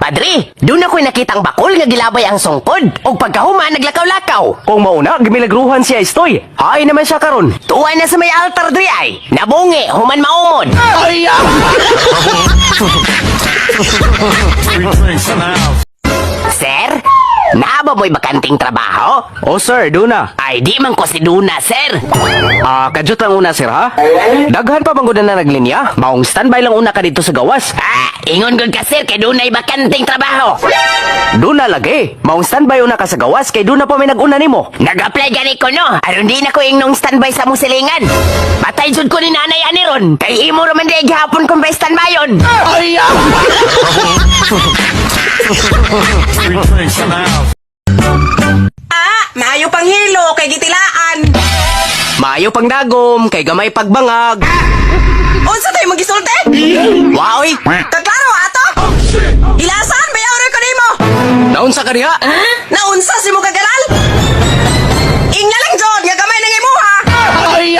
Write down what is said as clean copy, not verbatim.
Padre, duna ko'y nakitang bakol nga gilabay ang sungkod. Og pagkahuman, naglakaw-lakaw. Kung mauna, gimilagruhan siya istoy. Hay naman siya karon. Tuwa na sa may altar diri ay. Nabungi, human maumod. Ay! Sir, naa ba mo'y bakanting trabaho? Oh sir, duna. Ay, di man ko si Duna, sir. Ah, kadyot lang una sir ha. Daghan pa bang na naglinya? Maong standby lang una ka dito sa gawas. Ah, ingon gud ka, sir, kay dunay bakanting trabaho. Duna lagi. Maong standby una ka sa gawas kay duna pa may nag-una nimo. Nag-apply gani ko, no? Aron di na ko ingnong standby sa mong silingan. Patay jud ko ni nanay ani ron. Kay imo ra man di gihapon kong pa-standbyon. Ay! Ah, maayo pang hilo kay gitilaan. Maayo pang dagom kay gamay pagbangag. Unsa tay magisulti? Waoy! Kaklaro ato. Ilasan bayaw ra ko nimo. Naunsa ka diha? Naunsa si mo kagaral? Ingna lang jud nga gamay nang imuha. Ay!